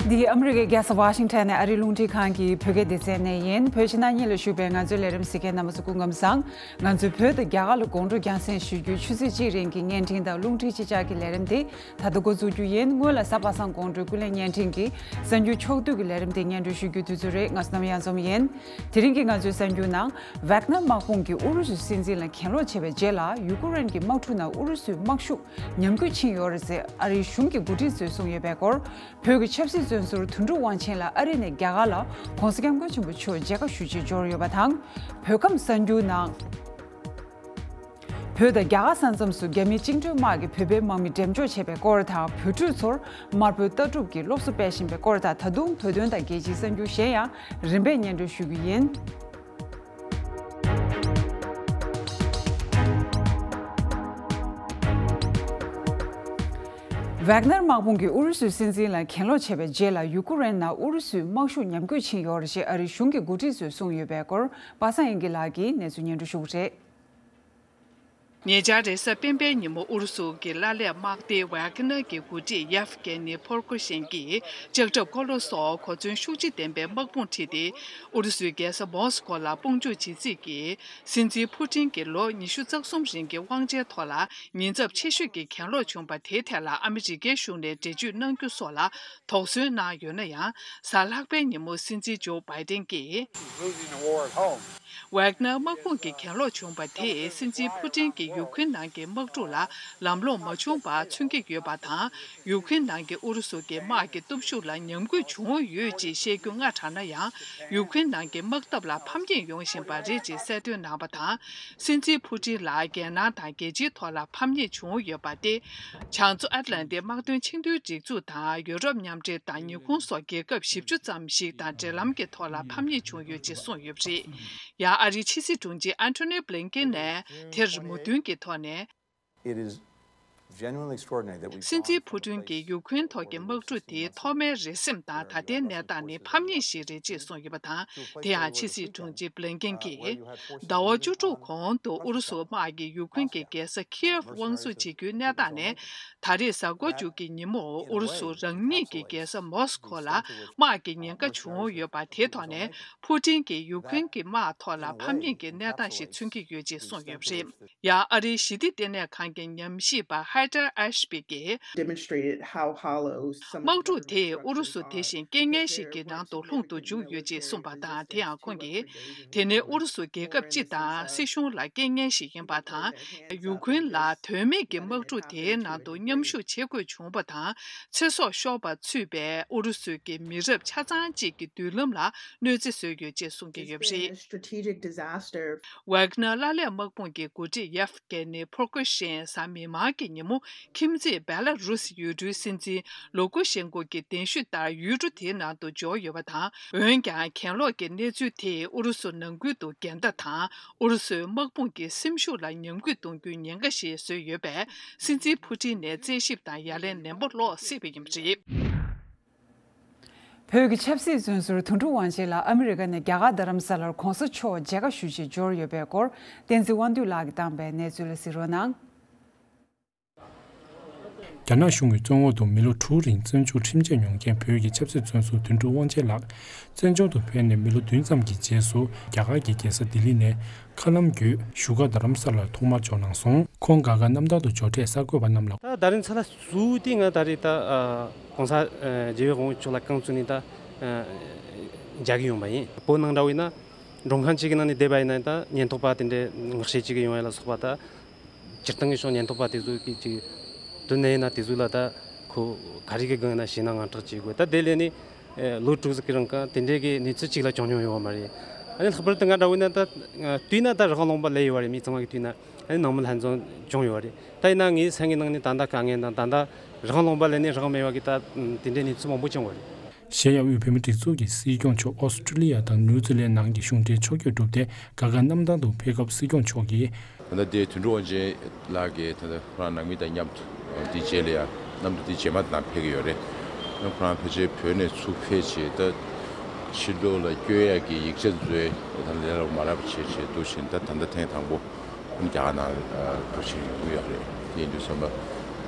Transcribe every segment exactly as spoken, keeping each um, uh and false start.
འདི་ཨ་མི་རི་ཀའི་རྒྱལ་ས་ཝ་ཤིང་ཊོན་ནས་ཨ་རིའི་རླུང་འཕྲིན་ཁང་གི་བོད་སྐད་སྡེ་ཚན་ནས་ཡིན། བོད་ཕྱི་ནང་གཉིས་ལ་བཞུགས་པའི་ང་ཚོའི་ལས་རིམ་གཟིགས་མཁན་རྣམ་པ་ཚོ་སྐུ་ཁམས་བཟང་། ང་ཚོས་བོད་དང་རྒྱ་གར་ལ་དགོང་དྲོ་རྒྱང་སྲིང་ཞུ་རྒྱུའི་ཆུ་ཚོད་གཅིག་རིང་གི་བརྙན་འཕྲིན་དང་རླུང་འཕྲིན་གཅིག་ཆར་གྱི་ལས་རིམ་དེ་ད་ལྟ་འགོ་འཛུགས་རྒྱུ་ཡིན། སྔོན་ལ་གཟའ་པ་སངས་དགོང་དྲོའི་ཀུན་གླེང་བརྙན་འཕྲིན་གྱི་གསར་འགྱུར་ཕྱོགས་བསྡུས་ཀྱི་ལས་རིམ་དེ་སྙན་སྒྲོན་ཞུ་རྒྱུའི་དུས་ཚོད་རེད། ང་བསོད་ནམས་གཡང་འཛོམས་ཡིན། དེ་རིང་གི་ང་ཚོའི་གསར་འགྱུར་ནང་། ཝེག་ནར་དམག་དཔུང་གིས་ཨུ་རུ་སུའི་སྲིད་འཛིན་ལ་གྱེན་ལོག་བྱས་པའི་རྗེས་ལ་ཡུ་ཀེ་རེན་གྱི་དམག་འཁྲུག་ནང་ཨུ་རུ་སུའི་དམག་ཤུགས་ཉམས་རྒུད་ཕྱིན་ཡོད་རེད་ཟེར་ཨ་རིའི་གཞུང་གི་འགོ་ཁྲིད་ཚོས་གསུངས་ཡོད་པའི་སྐོར། བོད་ཀྱི་ཆབ་སྲིད་བཙོན་ཟུར་དོན་གྲུབ་དབང་ཆེན་ལགས་ཨ་རི་ནས་རྒྱ་གར་ལ་༧གོང་ས་༧སྐྱབས་མགོན་ཆེན་པོ་མཆོག་མཇལ་ཁ་ཞུ་ཆེད་འབྱོར་ཡོད་པ་དང་། བོད་ཁམས་གསར་འགྱུར་ནང་། བོད་དང་རྒྱ་གར་ས་མཚམས་སུ་རྒྱ་མིའི་བཅིངས་འགྲོལ་དམག་གིས་བོད་པའི་དམག་མི་འགྲེམས་འཇོག་བྱས་པའི་སྐོར་དང་། བོད་ཕྲུག་ཚོར་དམར་པོའི་ལྟ་གྲུབ་ཀྱི་སློབ་གསོ་སྤེལ་བཞིན་པའི་སྐོར་དང་། ད་དུང་བོད་དོན་དང་རྒྱལ་སྤྱིའི་གསར་འགྱུར་གཞན་ཡང་རིམ་པས་སྙན་སྒྲོན་ཞུ་རྒྱུ་ཡིན། ཝེག་ནར་དམག་དཔུང་གིས་ཨུ་རུ་སུའི་སྲིད་འཛིན་ལ་གྱེན་ལོག་བྱས་པའི་རྗེས་ལ་ཡུ་ཀེ་རེན་ནང་ཨུ་རུ་སུའི་དམག་ཤུགས་ཉམས་རྒུད་ཕྱིན་ཡོད་རེད་ཅེས་ཨ་རིའི་གཞུང་གི་འགོ་ཁྲིད་ཚོས་གསུངས་ཡོད་པའི་སྐོར། པ་སངས་དབྱངས་སྐྱིད་ལགས་ཀྱིས་གནས་ཚུལ་སྙན་སྒྲོན་ཞུ་གི་རེད། ཉེ་ཆར་རེས་གཟའ་སྤེན་པའི་ཉིན་མོ་ཨུ་རུ་སུ་གྱི་ལྷ་ལས་དམག་སྡེ་ཝེག་ནར་གྱི་འགོ་ཁྲིད་ཡེབ་གེ་ནི་ཕོར་ཀུ་ཤིན་གྱིས་ལྕགས་ཁྲབ་འཁོར་ལོ་སོགས་གོ་མཚོན་ཤུགས་ཆེ་ལྡན་པའི་དམག་དཔུང་ཁྲིད་དེ། ཨུ་རུ་སུའི་རྒྱལ་ས་མོ་སི་ཀོ་ལ་དཔུང་འཇུག་བྱེད་རྩིས་ཀྱིས། སྲིད་འཛིན་ཕུ་ཏིན་གྱི་ལོ་ཉི་ཤུ་རྩ་གསུམ་རིང་གི་དབང་ཆའི་ཐོག་ལ་ཉེན་ཚབས་ཆེ་ཤོས་ཀྱི་གྱེན་ལོག་བྱུང་བ་དེའི་ཐད་ལ་ཨ་མི་རི་ཀའི་གཞུང་ནས་འགྲེལ་བརྗོད་གནང་རྒྱུ་སོགས་ལ་དོགས་ཟོན་གནང་ཡོད་ན་ཡང་། གཟའ་ལྷག་པའི་ཉིན་མོ་སྲིད་འཛིན་ཇོ་བྷའི་ཏིན་གྱིས། ཝེག་ནར་དམག་དཔུང་གི་གྱེན་ལོག་བྱུང་བ་དེས་སྲིད་འཛིན་ཕུ་ཏིན་གྱིས་ཡུ་ཁུན་ནང་གི་དམག་འཁྲུག་ལ་ལམ་ལྷོང་མ་བྱུང་བ་མཚོན་གྱི་ཡོད་པ་དང་། ཡུ་ཁུན་ནང་གི་ཨུ་རུ་སུ་གྱི་དམག་གི་སྟོབས་ཤུགས་ལ་ཉམས་རྒུད་བྱུང་ཡོད་ཅེས་བཤད་རྒྱུ་སྔ་དྲགས་ན་ཡང་། ཡུ་ཁུན་ནང་གི་དམག་འཐབ་ལ་ཕམ་ཉེས་ཡོང་བཞིན་པ་རེད་ཅེས་གསལ་སྟོན་གནང་བ་དང་། སྲིད་འཛིན་ཕུ་ཏིན་ལ་རྒྱལ་ནང་དང་རྒྱལ་སྤྱིའི་ཐོག་ལ་ཕམ་ཉེས་བྱུང་ཡོད་པ་སྟེ། བྱང་མཚོ་ཨེཊ་ལན་ཏིག་དམག་དོན་ཆིངས་འཐུས་སྒྲིག་འཛུགས་དང་ཡུ་རོབ་མཉམ་འབྲེལ་དང་ཉི་ཧོང་སོགས་རྒྱལ་ཁབ་བཞི་བཅུ་ཙམ་ཞིག་དང་འབྲེལ་ལམ་གྱི་ཐོག་ལ་ཕམ་ཉེས་བྱུང་ཡོད་ཅེས་གསུངས་ཡོད་པ་རེད། ཡང་ཨ་རིའི་ཕྱི་སྲིད་དྲུང་ཆེ་ཨན་ཐོ་ནི་བྷི་ལིན་ཀེན་ནས་དེར་མོས་མཐུན་གྱི་ཐོག་ནས། It is genuinely extraordinary that we སྲིད་འཛིན་ཕུ་ཏིན་གྱིས་ཡུ་ཁུན་ཐོག་གི་དམག་འཁྲུག་དེའི་ཐོག་མའི་རེ་སེམས་དང་ད་ལྟའི་གནས་སྟངས་ནི་ཕམ་ཉེས་ཤིག་རེད་ཅེས་གསུངས་ཡོད་པ་དང་། དེ་ཡང་ཕྱི་སྲིད་དྲུང་ཆེ་བྷི་ལིན་ཀེན་གྱིས། ཟླ་བ་བཅུ་དྲུག་གོང་དུ་ཨུ་རུ་སུ་དམག་གིས་ཡུ་ཁུན་གྱི་རྒྱལ་ས་ཁིའེབ་དབང་བཟུང་བྱེད་རྒྱུའི་གནས་སྟངས་ནས། ད་རེས་གཟའ་འཁོར་མཇུག་གི་ཉིན་མོ་ཨུ་རུ་སུ་རང་ཉིད་ཀྱི་རྒྱལ་ས་མོ་སི་ཀོ་ལ་དམག་གི་ཉེན་ཁ་བྱུང་ཡོད་པ་དེའི་ཐོག་ནས། ཕུ་ཏིན་གྱིས་ཡུ་ཁུན་གྱི་དམག་ཐོག་ལ་ཕམ་ཉེས་ཀྱི་གནས་སྟངས་ཤིག་མཚོན་གྱི་ཡོད་ཅེས་གསུངས་ཡོད་པ་རེད། ཡང་ཨ་རིའི་ཞི་བདེ་ལྟེ་གནས་ཁང་གི་ཉམས་ཞིབ་པ་ཧའི་ཏར་ཨེ་ཤ་པི་གིས། Demonstrated how hollow some དམག་འཁྲུག་དེས་ཨུ་རུ་སུ་དེ་བཞིན་རྐྱེན་ངན་ཞིག་གི་ནང་དུ་ལྷུང་དུ་འཇུག་ཡོད་ཅེས་གསུངས་པ་དང་། དེ་ཡང་ཁོང་གིས། དེ་ནི་ཨུ་རུ་སུ་རྒྱལ་ཁབ་སྤྱི་དང་སྲིད་གཞུང་ལ་རྐྱེན་ངན་ཞིག་ཡིན་པ་དང་། ཡུ་ཁུན་ལ་དོན་མེད་ཀྱི་དམག་འཁྲུག་དེའི་ནང་དུ་མཉམ་ཞུགས་བྱེད་དགོས་བྱུང་བ་དང་། ཚེ་སྲོག་ཤོར་བ་ཚུད་པའི་ཨུ་རུ་སུ་གྱི་མི་རབས་ཆ་ཚང་གཅིག་གི་མདུན་ལམ་ལ་གནོད་འཚེ་བཟོས་ཡོད་ཅེས་གསུང་གི་ཡོད་པ་རེད། Strategic disaster. ཝེག་ནར་ལྷ་ལས་དམག་དཔུང་གི་འགོ་ཁྲིད་ཡེབ་གེ་ནི་ཕོར་ཀུ་ཤིན་གཟའ་མིག་དམར་གྱི་ཉིན་མོ་ཁྱིམ་མཚེས་བེ་ལ་རུ་སི་ཡུལ་གྲུའི་སྲིད་འཛིན་ལུ་ཀུ་ཤེན་ཀོ་གི་གདན་ཞུ་ལྟར་ཡུལ་གྲུ་དེའི་ནང་དུ་འབྱོར་ཡོད་པ་དང་། འོན་ཀྱང་གྱེན་ལོག་གི་གནས་ཚུལ་དེས་ཨུ་རུ་སུ་ནང་ཁུལ་དུ་འགལ་ཟླ་དང་། ཨུ་རུ་སུའི་དམག་དཔུང་གི་སེམས་ཤུགས་ལ་ཉམས་རྒུད་གཏོང་རྒྱུའི་ཉེན་ཁ་ཞིག་བཟོས་ཡོད་པས། སྲིད་འཛིན་ཕུ་ཏིན་ནས་རྩད་ཞིབ་དང་ཡ་ལན་ནན་པོ་སློག་སྲིད་པ་ཡིན་པ་རེད། བོད་ཀྱི་ཆབ་སྲིད་བཙོན་ཟུར་དོན་གྲུབ་དབང་ཆེན་ལགས་ཨ་མི་རི་ཀ་ནས་རྒྱ་གར་རྡ་རམ་ས་ལར་གོང་ས་མཆོག་མཇལ་ཁ་ཞུ་ཆེད་འབྱོར་ཡོད་པའི་སྐོར། བསྟན་འཛིན་དབང་འདུས་ལགས་ཀྱིས་བཏང་པའི་གནས་ཚུལ་ལ་གཟིགས་རོགས་གནང་། རྒྱ་ནག་གཞུང་གི་བཙོན་འོག་ཏུ་མི་ལོ་དྲུག་རིང་བཙོན་འཇུག་ཁྲིམས་ཆད་མྱོང་མཁན་བོད་ཀྱི་ཆབ་སྲིད་བཙོན་ཟུར་དོན་གྲུབ་དབང་ཆེན་ལགས། བཙོན་འཇུག་ཏུ་ཕེབས་ནས་མི་ལོ་བདུན་ཙམ་གྱི་རྗེས་སུ། རྒྱ་གར་གྱི་རྒྱལ་ས་ལྡི་ལི་ནས་མཁའ་ལམ་བརྒྱུད་བཞུགས་སྒར་རྡ་རམ་ས་ལར་ཐོག་མར་འབྱོར་གནང་སོང་། ཁོང་དགའ་དགའ་རྣམ་ཐར་དུ་འབྱོར་འཕྲལ་གསར་འགོད་པ་རྣམས་ལ། ད་རྡ་རམ་ས་ལ་བཞུགས་དུས་ང་ད་རེས་ད་༸གོང་ས་རྒྱལ་བའི་དབང་པོ་མཆོག་ལ་རྐང་བཙུགས་ནས་ད་མཇལ་གི་ཡོང་པ་ཡིན། བོད་ནང་འདྲ་བོ་ཡིན་ན་མགྲོན་ཁང་གཅིག་གི་ནང་ནས་བསྡད་པ་ཡིན་ན་ད་ཉེན་རྟོག་པ་དེ་འདྲས་ངག་བཤད་བྱེད་གི་ཡོང་ཡ་ལ་སོགས་པ་ད། སྤྱིར་བཏང་གི་ཕྱོགས་ཉེན་རྟོག་པ་དེ་ཚོ་གི་ཅིག་དོན་ནས་ཡིན་ན་དེ་ཚོ་ལ་ད་ཁོ་ག་རེ་གི་སྒང་ཡིན་ན་ཞེད་སྣང་ངང་དྲག་བྱེད་དགོས། ད་དེ་ལས་ནི་ལོ་དྲུག་ཙམ་གི་རིང་ག་དེ་འདྲའི་གི་གནས་ཚུལ་གཅིག་ལ་བྱུང་མྱོང་ཡོད་མ་རེད། ཨ་ནི་ལྷག་པར་དུ་ང་འདྲ་བོ་ཡིན་ན་ད་བལྟས་ན་ད་རང་དབང་ལུང་པ་ལས་ཡོད་རེད། མི་ཚང་མ་གི་བལྟས་ན་ཨ་ནི་ནང་མི་ལྷན་འཛོམས་བྱུང་ཡོད་རེད། ད་ཡིན་ན་ངའི་སེམས་ཀྱི་ནང་ནས་ད་ལྟ་དཀའ་ངལ་དང་ད་ལྟ་རང་དབང་ལུང་པ་ལས་ནི་རང་མེད་པ་གི་ད་དེ་འདྲའི་གནས་ཚུལ་མང་པོ་བྱུང་བ་རེད། གཞན་ཡང་དབུས་བོད་མིའི་སྒྲིག་འཛུགས་ཀྱི་སྲིད་སྐྱོང་མཆོག་ཨོ་སི་ཀྲི་ལི་ཡ་དང་ནིའུ་ཛི་ལན་ནང་གི་གཞུང་འབྲེལ་ཕྱོགས་བསྐྱོད་གྲུབ་སྟེ་དགའ་དགའ་རྣམ་ཐར་དུ་ཕེབས་སྐབས་སྲིད་སྐྱོང་མཆོག་གིས། ད་ལྟ་དེ་དོན་གྲུབ་དབང་ཆེན་ལགས་ཀྱིས་ད་ལྟ་ཁོ་རང་ནང་མི་དང་མཉམ་དུ་དེའི་རྗེས་ལ་ཡང་མཉམ་དུ་དེའི་རྗེས་མ་དེ་ནང་ཕེབས་ཀྱི་ཡོད་རེད། ཡང་ཁོ་རང་ཕལ་ཆེར་བོད་ནས་ཚུར་ཕེབས་བྱས་ད་ཕྱི་ལོགས་ལ་བསྐྱོད་ཡག་གི་ཡིག་ཆ་དེ་ཚོ་ད་ལས་སླ་པོ་མ་རག་པ་བྱས་བྱས་འདུག་བཞིན་ད་ད་ལྟ་ཐེངས་དང་པོ་ཁོང་རྒྱ་གར་ནང་འགྲོ་བཞིན་ཡོང་གི་ཡོད་རེད། དེ་ཡིན་དུས་ཙམ་པ་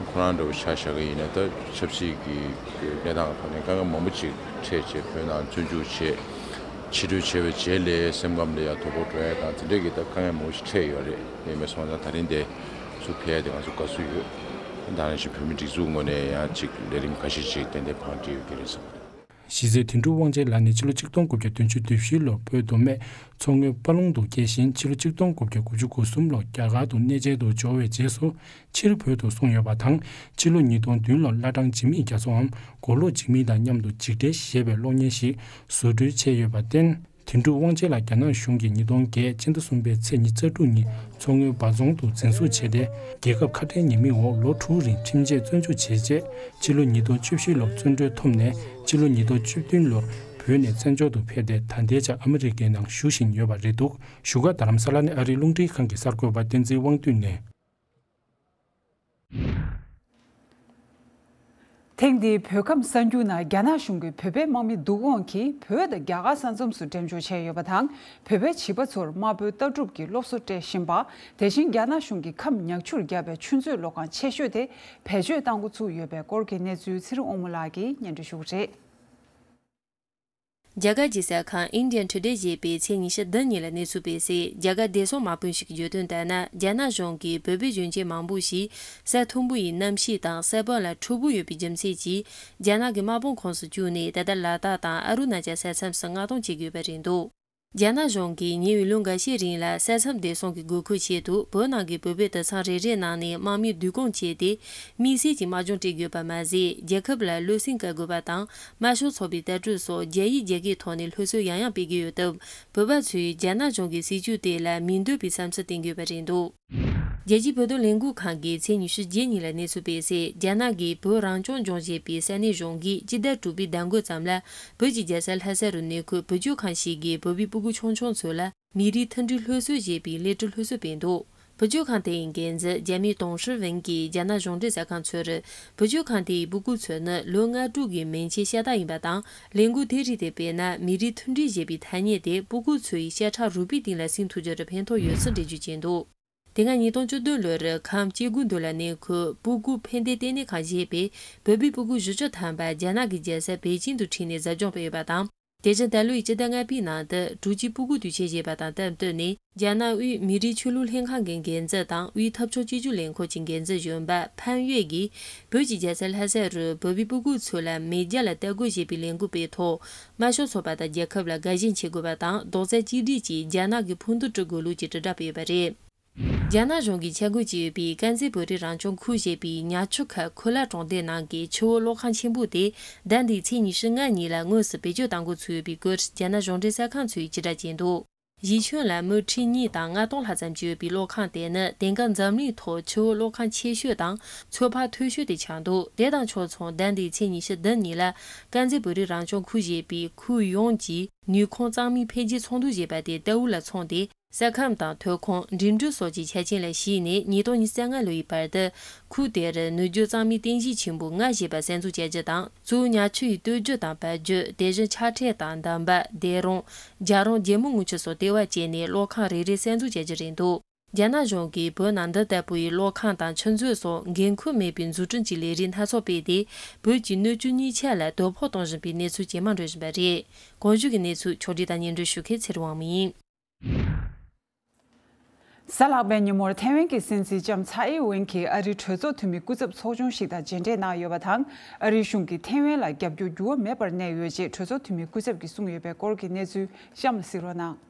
ཁོ་རང་འདྲ་བོ་ཆ་བཞག་གི་ཡིན་ན། ད་ཆབ་སྲིད་ཀྱི་གནས་སྟངས་ཐོག་ནས་དཀའ་ངལ་མང་པོ་ཅིག་འཕྲད་བྱས། བོད་ནང་བཙོན་འཇུག་བྱས། ཕྱིར་འབྲོས་བྱས་པའི་རྗེས་ལ་སེམས་ཁམས་ལ་ཡང་དོ་ཕོག་འགྲོ་ཡ་དང་། དེ་འདྲས་ཀྱི་ད་དཀའ་ངལ་མང་པོ་ཞིག་འཕྲད་ཡོད་རེད། ཡིན་པ་སོང་ཙང་ད་རིང་དེ་ཚུར་ཕེབས་ཡ་དེ་ང་ཚོ་དགའ་བསུ་ཡོད། ད་ག་ནང་བཞིན་བོད་མི་སྒྲིག་འཛུགས་ངོས་ནས་ཡང་ཅིག་ལས་རིམ་ཁ་ཤས་ཅིག་ཏན་ཏན་བང་སྒྲིག་ཡོད་ཀྱི་རེད་བསམ། གཞི་རྩའི་དོན་གྲུབ་དབང་ཆེན་ལགས་ནི་ཕྱི་ལོ་ཆིག་སྟོང་དགུ་བརྒྱ་བདུན་ཅུ་དོན་བཞི་ལོར་བོད་མདོ་སྨད་མཚོ་སྔོན་དཔའ་ལུང་དུ་སྐྱེས་ཤིང་། ཕྱི་ལོ་ཆིག་སྟོང་དགུ་བརྒྱ་དགུ་ཅུ་གོ་གསུམ་ལོར་རྒྱ་གར་དུ་གནས་མཇལ་དུ་འབྱོར་བའི་རྗེས་སུ་ཕྱིར་བོད་དུ་སོང་ཡོད་པ་དང་། ཕྱི་ལོ་ཉིས་སྟོང་བདུན་ལོར་བླ་བྲང་འཇིགས་མེད་རྒྱ་མཚོའམ་མགོ་ལོག་འཇིགས་མེད་དང་མཉམ་དུ་འཇིགས་བྲལ་ཞེས་པའི་གློག་བརྙན་ཞིག་བཟོ་སྐྲུན་བྱས་ཡོད་པར་བརྟེན། དོན་གྲུབ་དབང་ཆེན་ལགས་རྒྱ་ནག་གཞུང་གིས་ཉིས་སྟོང་བརྒྱད་ཕྱི་ཟླ་གསུམ་པའི་ཚེས་ཉི་ཤུ་རྩ་དྲུག་ཉིན་མཚོ་སྔོན་སྦ་རྫོང་དུ་འཛིན་བཟུང་བྱས་ཏེ། རྒྱལ་ཁབ་ཁ་བྲལ་ཉེས་མིང་འོག་ལོ་དྲུག་རིང་ཁྲིམས་ཆད་བཙོན་འཇུག་བྱས་རྗེས། ཕྱི་ལོ་ཉིས་སྟོང་བཅུ་བཞི་ལོར་བཙོན་གྲོལ་ཐོབ་ནས། ཕྱི་ལོ་ཉིས་སྟོང་བཅུ་བདུན་ལོར་བོད་ནས་བཙན་བྱོལ་དུ་ཕེབས་ཏེ། ད་ལྟའི་ཆར་ཨ་མི་རི་ཀའི་ནང་བཞུགས་བཞིན་ཡོད་པ་རེད་འདུག་བཞུགས་སྒར་རྡ་རམ་ས་ལ་ནས་ཨ་རིའི་རླུང་འཕྲིན་ཁང་གི་གསར་འགོད་པ་བསྟན་འཛིན་དབང་འདུས་ནས། ཐེངས་འདིའི་བོད་ཁམས་གསར་འགྱུར་ནང་རྒྱ་ནག་གཞུང་གིས་བོད་པའི་དམག་མི་བསྡུ་སྐོང་གིས་བོད་དང་རྒྱ་གར་ས་མཚམས་སུ་འགྲེམས་འཇོག་བྱས་ཡོད་པ་དང་། བོད་པའི་བྱིས་པ་ཚོར་དམར་པོའི་ལྟ་གྲུབ་ཀྱི་སློབ་གསོ་སྤྲད་བཞིན་པ། དེ་བཞིན་རྒྱ་ནག་གཞུང་གིས་ཁམས་ཉག་ཆུར་བརྒྱབ་པའི་ཆུ་མཛོད་གློག་ཁང་ཆེ་ཤོས་དེ་བེད་སྤྱོད་གཏང་འགོ་ཚུགས་ཡོད་པའི་སྐོར་གྱི་གནས་ཚུལ་ཚེ་རིང་དབང་མོ་ལགས་ཀྱིས་སྙན་སྒྲོན་ཞུ་གི་རེད། རྒྱ་གར་གྱི་གསར་ཁང་Indian Today ཞེས་པས་ཚེས་ཉི་ཤུ་བདུན་ཉིན་ལ་གནས་ཚུལ་སྤེལ་གསལ། རྒྱ་གར་བདེ་སྲུང་དམག་དཔོན་ཞིག་གིས་བརྗོད་དོན་ལྟར་ན། རྒྱ་ནག་གཞུང་གིས་བོད་པའི་གཞོན་སྐྱེས་མང་པོ་ཞིག་ས་མཐོན་པོ་ཡི་གནམ་གཤིས་དང་ས་བོན་ལ་འཁྲུལ་པོ་ཡོད་པའི་རྒྱུ་མཚན་གྱིས་རྒྱ་ནག་གི་དམག་དཔུང་ཁོངས་སུ་བཅུག་ནས། ད་ལྟ་ལ་དྭགས་དང་ཨ་རུ་ན་ཅལ་ས་མཚམས་སུ་མངགས་གཏོང་བྱེད་དགོས་པ་རེད་འདུག་རྒྱ་ནག་གཞུང་གིས་ཉེ་བའི་ལོ་འགའ་ཤས་རིང་ལ་ས་མཚམས་བདེ་སྲུང་གི་དགོས་མཁོའི་ཆེད་དུ། བོད་ནང་གི་བོད་པའི་དུད་ཚང་རེ་རེའི་ནང་ནས་དམག་མི་བསྡུ་སྐོང་བྱས་ཏེ། དམིགས་བསལ་གྱི་དམག་སྦྱོང་སྤྲད་དགོས་པ་མ་ཟད། རྒྱལ་ཁབ་ལ་བློ་སེམས་བཀལ་དགོས་པ་དང་། དམར་ཤོག་ཚོགས་པའི་ལྟ་གྲུབ་སོགས་རྒྱ་ཡིག་རྒྱ་སྐད་ཐོག་ནས་སློབ་གསོ་ཡང་ཡང་སྤེལ་གྱི་ཡོད་སྟབས། བོད་པ་ཚོས་རྒྱ་ནག་གཞུང་གི་སྲིད་བྱུས་དེ་ལ་མི་འདོད་པའི་བསམ་ཚུལ་བསྟན་གྱི་ཡོད་པ་རེད་འདུག་རྒྱལ་སྤྱིའི་བོད་དོན་ལས་འགུལ་ཁང་གིས་ཚེས་ཉི་ཤུ་རྗེས་ཉིན་ལ་གནས་ཚུལ་སྤེལ་གསལ། རྒྱ་ནག་གིས་བོད་རང་སྐྱོང་ལྗོངས་ཞེས་པའི་ས་གནས་གཞུང་གིས་སྤྱི་ཟླ་དྲུག་པའི་ཟླ་འགོ་ཙམ་ལ་བོད་ཀྱི་རྒྱལ་ས་ལྷ་ས་རུ་གནས་འཁོད་བུ་བཅོལ་ཁང་ཞིག་གིས་བོད་པའི་སྤུ་གུ་ཆུང་ཆུང་ཚོ་ལ་མི་རིགས་མཐུན་སྒྲིལ་སློབ་གསོ་ཞེས་པའི་སླེབས་བྲིས་སློབ་གསོ་སྤེལ་འདུག་བུ་བཅོལ་ཁང་དེ་ཡི་འགན་འཛིན་རྒྱ་མི་ཏུང་ཧྲི་ཝུན་གྱིས་རྒྱ་ནག་གཞུང་འབྲེལ་གསར་ཁང་ཚོར། བུ་བཅོལ་ཁང་དེ་ཡི་སྤུ་གུ་ཚོ་ནི་ལོ་ལྔ་དྲུག་གི་མན་ཆད་ཤ་སྟག་ཡིན་པ་དང་། ལས་འགུལ་དེའི་རིགས་དེ་སྤེལ་ན། མི་རིགས་མཐུན་སྒྲིལ་ཞེས་པའི་ཐ་སྙད་དེ་སྤུ་གུ་ཚོ་ཡི་ཤ་ཁྲག་རུས་པའི་གཏིང་ལ་སིམ་ཐུབ་རྒྱུར་ཕན་ཐོགས་ཡོད་ཚུལ་འགྲེལ་བརྗོད་བྱས་འདུག་དེ་སྔ་ཉིས་སྟོང་བཅུ་བདུན་ལོར་ཁམས་སྐྱེ་རྒུ་མདོ་ལ་གནས་འཁོད་སྤུ་གུ་ཕན་བདེ་ལྟེ་གནས་ཁང་ཞེས་པས་བོད་པའི་སྤུ་གུ་བཞི་བཅུ་ཐམ་པ་རྒྱ་ནག་གི་རྒྱལ་ས་པེ་ཅིང་དུ་ཁྲིད་ནས་ཟབ་སྦྱོང་སྤེལ་ཡོད་པ་དང་། དེ་བཞིན་ད་ལོའི་སྤྱི་ཟླ་ལྔ་པའི་ནང་དུ་དྲུག་ཅུའི་སྤུ་གུ་དུས་ཆེན་ཞེས་པ་དང་སྟབས་བསྟུན་ནས། རྒྱ་ནག་དབུས་མི་རིགས་ཆོས་ལུགས་ལྷན་ཁང་གི་འགན་འཛིན་དང་དབུས་འཐབ་ཕྱོགས་གཅིག་གྱུར་ལས་འཁོར་གྱི་འགན་འཛིན་གཞོན་པ་ཕན་ཡོད་ཀྱིས། བོད་ཀྱི་རྒྱལ་ས་ལྷ་ས་རུ་བོད་པའི་སྤུ་གུ་ཚོ་ལ་མེས་རྒྱལ་ལ་དད་གུས་ཞེས་པའི་ལས་འགུལ་སྤེལ་ཐོག་དམར་ཤོག་ཚོགས་པ་དང་རྒྱལ་ཁབ་ལ་དགའ་ཞེན་བྱེད་དགོས་པ་དང་། རྡོག་རྩ་གཅིག་སྒྲིལ་གྱིས་རྒྱ་ནག་གི་ཕུགས་འདུན་སྒྲུབ་དགོས་ལུགས་ཀྱི་དྲིལ་བསྒྲགས་སྤེལ་ཡོད་པ་རེད། རྒྱ་ནག་གཞུང་གིས་ཆ་བགོས་བྱས་ཡོད་པའི་དཀར་མཛེས་བོད་རིགས་རང་སྐྱོང་ཁུལ་ཞེས་པའི་ཉག་ཆུ་ཁ་ཁུ་ལ་གྲོང་སྡེ་ནང་གི་ཆུ་བོ་གློག་ཁང་ཆེན་པོ་དེ་ཟླ་འདིའི་ཚེས་ཉི་ཤུ་ལྔ་ཉིན་ལ་དངོས་སུ་བེད་སྤྱོད་གཏང་འགོ་ཚུགས་ཡོད་པའི་སྐོར་རྒྱ་ནག་གཞུང་འབྲེལ་གསར་ཁང་ཚོས་ཕྱིར་བསྒྲགས་བྱས་འདུག་གཞིས་ཁྱོན་ལ་མི་ཁྲི་གཉིས་དང་ལྔ་སྟོང་ལྷག་ཙམ་ཅིག་ཡོད་པའི་གློག་ཁང་དེ་ནི་དེང་སྐབས་འཛམ་གླིང་ཐོག་ཆུ་བོ་གློག་ཁང་ཆེ་ཤོས་དང་ཚོད་དཔག་མཐོ་ཤོས་དེ་ཆགས་འདུག་དེ་དང་ཕྱོགས་མཚུངས་ཟླ་འདིའི་ཚེས་ཉི་ཤུ་བདུན་ཉིན་ལ་དཀར་མཛེས་བོད་རིགས་རང་སྐྱོང་ཁུལ་ཞེས་པའི་ཁུལ་ཡོངས་ཀྱི་ནུས་ཁུངས་གཙང་མའི་འཕེལ་རྒྱས་ཚོགས་འདུ་ཞེས་པ་དེ་ཏའུ་ལ་འཚོགས་ཏེ། ས་ཁམས་དང་ཐོན་ཁུངས། འགྲིམ་འགྲུལ་སོགས་ཀྱི་ཆ་རྐྱེན་ལ་གཞིགས་ནས་ཉིས་སྟོང་ཉི་ཤུ་རྩ་ལྔ་ལོ་ཡི་བར་དུ་ཁུལ་དེར་ནུས་རྒྱུ་གཙང་མའི་རྟེན་གཞི་ཆེན་པོ་ལྔ་ཞེས་པ་གསར་འཛུགས་བྱ་རྒྱུ་དང་། གཙོ་བོ་ཉ་ཆུ་ཡི་སྟོད་རྒྱུད་དང་བར་རྒྱུད། དེ་བཞིན་ཆ་འཕྲིན་དང་འདམ་པ། སྡེ་རོང་། རྒྱ་རོང་། རྒྱལ་མོ་རྔུལ་ཆུ་སོགས་ལྟེ་བ་བྱས་ནས་གློག་ཁང་རེ་རེ་གསར་འཛུགས་བྱ་རྒྱུ་རེད་འདུག་རྒྱ་ནག་གཞུང་གིས་བོད་ནང་འདི་ལྟ་བུའི་གློག་ཁང་དང་ཆུ་མཛོད་སོགས་འགན་ཁུར་མེད་པའི་འཛུགས་སྐྲུན་གྱི་ལས་རིགས་སྣ་ཚོགས་སྤེལ་ཏེ། བོད་ཀྱི་སྣོད་བཅུད་གཉིས་ཆ་ལ་དོ་ཕོག་གཏོང་བཞིན་པའི་གནས་ཚུལ་ཇེ་མང་འགྲོ་བཞིན་པ་རེད། གོང་ཞུས་ཀྱི་གནས་ཚུལ་ཕྱོགས་སྒྲིག་དང་སྙན་སྒྲོན་ཞུ་མཁན་ཚེ་རིང་དབང་མོ་ཡིན། གཟའ་ལྷག་པའི་ཉིན་མོར་ཐའེ་ཝན་གྱི་སྲིད་འཛིན་ལྕམ་ཚའེ་ཝེན་གྱིས་ཨ་རིའི་གྲོས་ཚོགས་འཐུས་མི་སྐུ་ཚབ་ཚོགས་ཆུང་ཞིག་དང་མཇལ་འཕྲད་གནང་ཡོད་པ་དང་། ཨ་རིའི་གཞུང་གིས་ཐའེ་ཝན་ལ་རྒྱབ་སྐྱོར་འགྱུར་བ་མེད་པར་གནས་ཡོད་ཅེས་གྲོས་ཚོགས་འཐུས་མི་སྐུ་ཚབ་ཀྱིས་གསུངས་ཡོད་པའི་སྐོར་གྱི་གནས་ཚུལ་གཤམ་ལ་གཟིགས་རོགས་གནང་།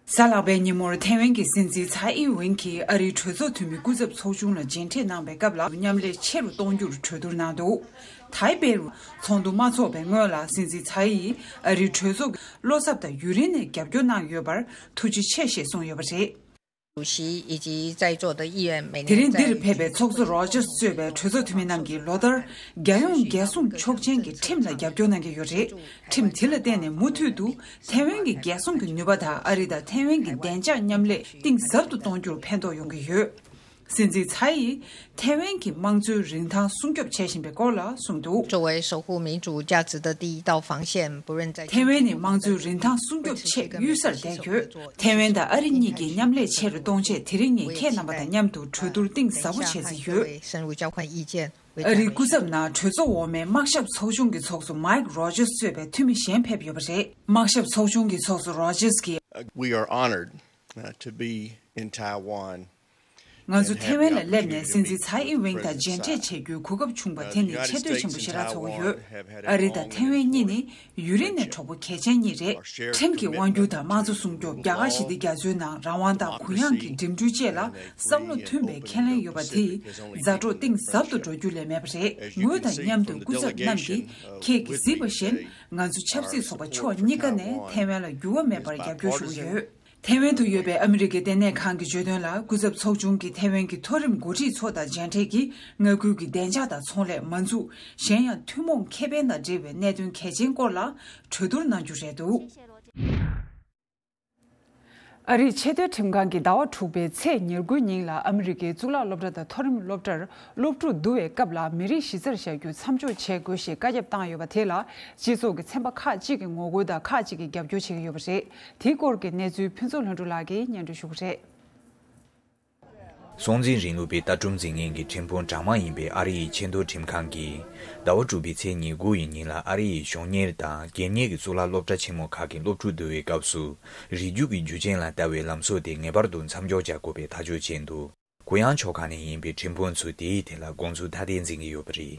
གཟའ་ལྷག་པའི་ཉིན་མོར་ཐའེ་ཝན་གྱི་སྲིད་འཛིན་ཚའེ་ཨིན་ཝེན་གྱིས་ཨ་རིའི་གྲོས་ཚོགས་འཐུས་མི་སྐུ་ཚབ་ཚོགས་ཆུང་ལ་མཇལ་འཕྲད་གནང་བའི་སྐབས་ལ། མཉམ་ལས་ཆེ་རུ་གཏོང་རྒྱུར་གྲོས་བསྡུར་གནང་འདུག་ཐའེ་པེ་རུ་ཚོགས་འདུ་མ་འཚོགས་པའི་སྔོན་ལ། སྲིད་འཛིན་ཚའེ་ཡིས་ཨ་རིའི་གྲོས་ཚོགས་ཀྱི་བློ་འཚབ་དང་ཡུན་རིང་ནས་རྒྱབ་སྐྱོར་གནང་ཡོད་པར་ཐུགས་རྗེ་ཆེ་ཞེས་གསུངས་ཡོད་པ་རེད། 主席以及在座的议员们 དེ་རིང་འདིར་ཕེབས་པའི་ཚོགས་གཙོ་རོ་ཇར་གཙོས་པའི་གྲོས་ཚོགས་འཐུས་མི་རྣམས་ཀྱིས་ལོ་ལྟར་རྒྱལ་ཡོངས་རྒྱལ་སྲུང་ཆོག་མཆན་གྱི་ཁྲིམས་ལ་རྒྱབ་སྐྱོར་གནང་གི་ཡོད་རེད། ཁྲིམས་དེ་ལ་བརྟེན་ནས་མུ་མཐུད་དུ་ཐའེ་ཝན་གྱི་རྒྱལ་སྲུང་གི་ནུས་པ་དང་ཨ་རི་དང་ཐའེ་ཝན་གྱི་བདེ་འཇགས་མཉམ་ལས་གཏིང་ཟབ་ཏུ་གཏོང་རྒྱུར་ཕན་ཐོགས་ཡོང་གི་ཡོད། སྲིད་འཛིན་ཚའེ་ཡིས་ཐའེ་ཝན་གྱི་དམངས་གཙོའི་རིན་ཐང་སྲུང་སྐྱོབ་བྱེད་བཞིན་པའི་སྐོར་ལ་གསུངས་འདུག། 作为守护民主价值的第一道防线，不论在 ཐའེ་ཝན་ནི་དམངས་གཙོའི་རིན་ཐང་སྲུང་སྐྱོབ་ཆེད་གཡུལ་སར་བསྡད་ཡོད། ཐའེ་ཝན་དང་ཨ་རི་གཉིས་ཀྱིས་མཉམ་ལས་ཆེ་རུ་གཏོང་ཆེད། དེ་རིང་ངས་ཁྱེད་རྣམ་པ་དང་མཉམ་དུ་གྲོས་བསྡུར་གཏིང་ཟབ་པོ་བྱེད་རྩིས་ཡོད། 深入交换意见。 ཨ་རིའི་སྐུ་ཚབ་ནང་གྲོས་ཚོགས་འོག་མའི་དམག་ཞབས་ཚོགས་ཆུང་གི་ཚོགས་གཙོ་མའིག་རོ་ཇར་གཙོས་པའི་འཐུས་མི་གཞན་ཕེབས་ཡོད་པ་རེད། དམག་ཞབས་ཚོགས་ཆུང་གི་ཚོགས་གཙོ་རོ་ཇར་གྱིས། We are honored, uh, to be in Taiwan. ང་ཚོ་ཐའེ་ཝན་ལ་སླེབས་ནས་སྲིད་འཛིན་ཚའེ་ཨིན་ཝེན་དང་མཇལ་འཕྲད་བྱེད་རྒྱུའི་གོ་སྐབས་བྱུང་བ་དེ་ནི་ཆེ་བསྟོད་ཆེན་པོ་ཞེ་དྲག་ཚོར་གྱི་ཡོད། ཨ་རི་དང་ཐའེ་ཝན་གཉིས་ནི་ཡུན་རིང་ནས་གྲོགས་པོ་གལ་ཆེན་གཉིས་རེད། ཁྲིམས་ཀྱི་དབང་སྒྱུར་དང་དམངས་གཙོ་སྲུང་སྐྱོབ། རྒྱ་གར་ཞི་བདེ་རྒྱ་མཚོའི་ནང་རང་དབང་དང་གུ་ཡངས་ཀྱི་འགྲིམ་འགྲུལ་བཅས་ལ་བསམ་བློ་མཐུན་པའི་ཁས་ལེན་ཡོད་པ་དེས་མཛའ་གྲོགས་གཏིང་ཟབ་ཏུ་འགྲོ་རྒྱུ་ལས་མེད་པ་རེད། ངོས་དང་མཉམ་དུ་སྐུ་ཚབ་རྣམས་ཀྱིས་ཁྱེད་ཀྱིས་གཟིགས་པ་བཞིན། ང་ཚོ་ཆབ་སྲིད་ཚོགས་པ་ཕྱོགས་གཉིས་ཀ་ནས་ཐའེ་ཝན་ལ་འགྱུར་བ་མེད་པར་རྒྱབ་སྐྱོར་ཞུ་གི་ཡོད། ཐའེ་ཝན་དུ་ཡོད་པའི་ཨ་མི་རི་ཀའི་ལྟེ་གནས་ཁང་གིས་བརྗོད་དོན་ལ། སྐུ་ཚབ་ཚོགས་ཆུང་གིས་ཐའེ་ཝན་གྱི་མཐོ་རིམ་འགོ་ཁྲིད་ཚོ་དང་མཇལ་འཕྲད་ཀྱིས། མངའ་ཁུལ་གྱི་བདེ་འཇགས་དང་ཚོང་ལས། མ་འཛུགས། གཞན་ཡང་ཐུན་མོང་ཁེ་ཕན་དང་འབྲེལ་བའི་གནད་དོན་གལ་ཆེན་སྐོར་ལ་གྲོས་བསྡུར་གནང་རྒྱུ་རེད་འདུག། ཨ་རིའི་ཆེས་མཐོའི་ཁྲིམས་ཁང་གིས་ཟླ་བ་དྲུག་པའི་ཚེས་ཉེར་དགུའི་ཉིན་ལ་ཨ་མི་རི་ཀའི་གཙུག་ལག་སློབ་གྲྭ་དང་མཐོ་རིམ་སློབ་གྲྭར་སློབ་ཕྲུག་བསྡུ་བའི་སྐབས་ལ་མི་རིགས་གཞི་རྩར་བཞག་རྒྱུ་མཚམས་འཇོག་བྱེད་དགོས་ཞེས་བཀའ་ཁྱབ་བཏང་ཡོད་པ་དེ་ལ། སྤྱི་ཚོགས་ཀྱི་ཚན་པ་ཁག་ཅིག་གིས་ངོ་རྒོལ་དང་ཁག་ཅིག་གིས་རྒྱབ་སྐྱོར་བྱེད་ཀྱི་ཡོད་པ་རེད། དེའི་སྐོར་གྱི་གནས་ཚུལ་ཕུན་ཚོགས་ལྷུན་གྲུབ་ལགས་ཀྱིས་སྙན་སྒྲོན་ཞུ་གི་རེད། སྲོང་བཙན་སྒྲིག་ལུགས་པའི་ལྟ་གྲུབ་འཛིན་མཁན་གྱི་ཁྲིམས་དཔོན་གྲངས་མང་ཡིན་པའི་ཨ་རི་ཡི་ཆེས་མཐོའི་ཁྲིམས་ཁང་གིས། ཟླ་བ་དྲུག་པའི་ཚེས་ཉེར་དགུ་ཡི་ཉིན་ལ་ཨ་རི་ཡི་གཞུང་གཉེར་དང་སྒེར་གཉེར་གྱི་གཙུག་ལག་སློབ་གྲྭ་ཆེན་མོ་ཁག་གི་སློབ་ཕྲུག་བསྡུ་བའི་སྐབས་སུ། རིགས་རྒྱུད་ཀྱི་རྒྱུ་རྐྱེན་ལ་ལྟ་བའི་ལམ་སྲོལ་དེ་ངེས་པར་དུ་མཚམས་འཇོག་བྱ་དགོས་པའི་ཐག་གཅོད་བྱས་འདུག། གུ་ཡངས་ཕྱོགས་ཁག་ནས་ཡིན་པའི་ཁྲིམས་དཔོན་ཚོས་དེའི་ཐད་ལ་དགོངས་ཚུལ་ཐ་དད་འཛིན་གྱི་ཡོད་པ་རེད།